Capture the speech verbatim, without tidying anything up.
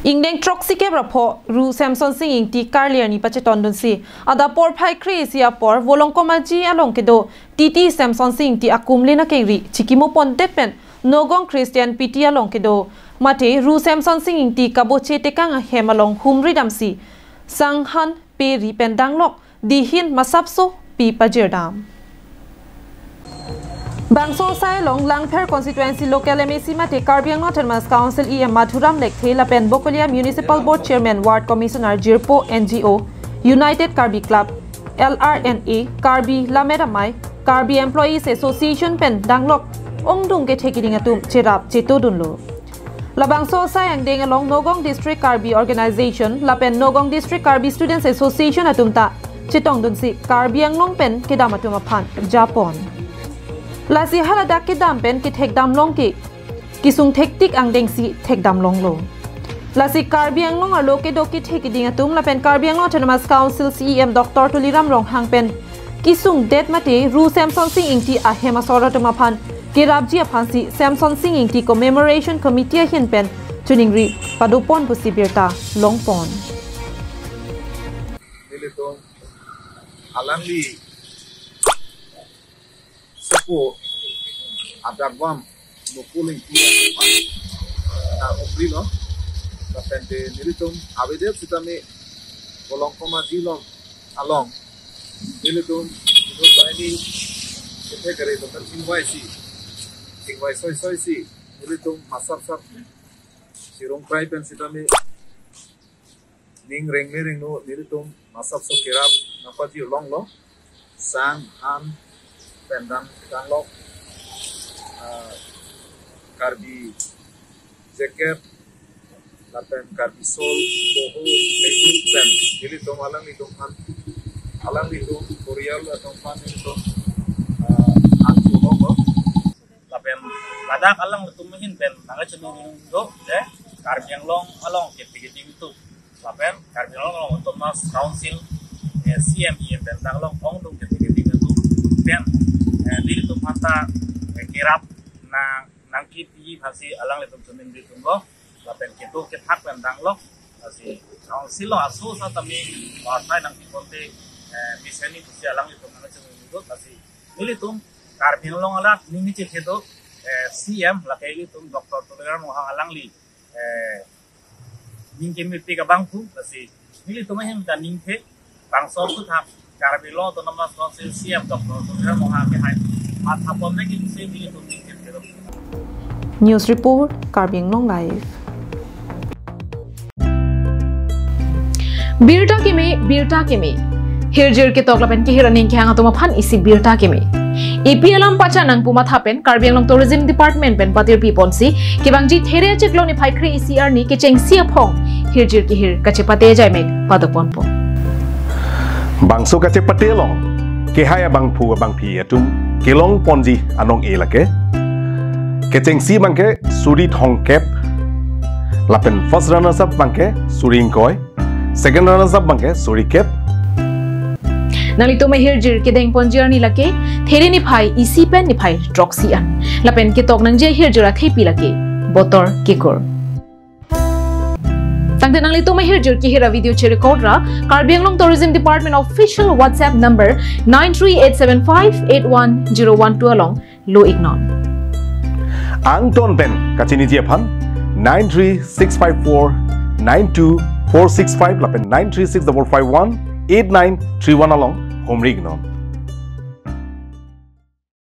Ingdeng throksi kep ra pho Ru Semson Sing Ingti karli arni pachetondunsi adap porphai kre-isi apor Volongkom Aji along kedo Titi Semson Sing Ingti akumlin akengri chikimo pondet pen Nogong Christian P T along kedo mate Ru Semson Sing Ingti kaboche tekang ahem along humri damsi sang han pe ri pen danglok dihin masapso pi pajirdam. Bangso asai along Langpher constituency local M A C mate Karbi Anglong Autonomous Council E M Madhuram Lekthe lapen Bokolia Municipal Board Chairman, Ward Commissioner, Jirpo N G O, United Karbi Club, L R N A, Karbi Lammet Amei, Karbi Employees Association pen danglok ongdung kethe keding atum cherap chetodunlo. Labangso asai angdeng along Nogong District Karbi Organization lapen Nogong District Karbi Students Association atum ta chetongdunsi Karbi Anglong pen kedam atum aphan japon. Lasi haladak kedam pen kethekdam long ke kesung thektik angdengsi thekdam longlo. Lasi Karbi Anglong arlo kedo kethe keding atum lapen Karbi Anglong Autonomous Council C E M Doctor Tuliram Ronghang pen kesung det mate Ru Semson Sing Ingti ahem asor atum aphan kerapji aphansi Semson Sing Ingti Commemoration Committee ahin pen choningri padopon pusi birta longpon. Nelitum alangli sopo adakvam Nupul Ingti ta umri lo. Lapen te nelitum avedep sitame Volongkom Aji along along nelitum inut banghini kethe kere dokar chingvaisi, chingvai soi soisi nelitum masap sap chirung krai pen sitame ning rengle rengno nelitum masapso kerap nangpajir longlo. Sang han pen dang danglok, ah, Karbi jacket lapen Karbi sol, boho, menu pen nelitum alanglitum aphan, alanglitum Korea atum aphan nelitum, ah, angku longlo. Lapen ladak alanglitum ahin pen nangkachinidun do, eh, Karbi Anglong along kethe keding atum lapen Karbi Anglong along Autonomous Council, eh, C M E M pen danglok ongdung kethe keding atum pen, eh, nelitum aphan ta, eh, kerap nang nangkepi aphansi alanglitum choningri atum lo. Lapen kedo kethak pen danglok. Lasi Council along aso sitame partai nangpiponte, eh, miseni pusi alanglitum nangchinidun. Lasi nelitum Karbi Anglong arat ningni chethe do, eh, C M lake ilitum Doctor Tuliram Ronghang alangli, eh, ning kemepik abangphu, lasi nelitum ahin ta ningthe bangso puthak Karbi Anglong Autonomous Council C M Doctor Tuliram Ronghang kehai mathapon lagi pusi nelitum ning kemepik. News report, Karbi Anglong Live. Birta keme, birta keme. Hirjir ketok lapen kehir aning kehang atum aphan isi birta keme. A P L alam pacha nangpu matha pen Karbi Anglong Tourism Department pen patirpi ponsi kevangji There achiklo niphai kre-isi arni kechengsi aphong hirjir kehir kachepate ajaimek padoponpo. Bangso kachepate along kehai abangphu abangphi atum kelongponji anong-e lake. Kechengsi abangke suri thomkep, lapen first runners up abangke suri ingkoi, second runners up abangke suri kep. Nanglitum ahirjir kedengponji arni lake There niphai isi pen niphai throksi an. Lapen ketok nangji ahirjir athepi lake Botor Kekur. Tangte nanglitum ahirjir kehir avideo cherecord ra Karbi Anglong Tourism Department official WhatsApp number nine three eight seven five eight one zero one two along lo-iknon. Angton pen kachiniji aphan nine three six five four nine two four six five lapen nine three six double five one eight nine three one along humri-iknon.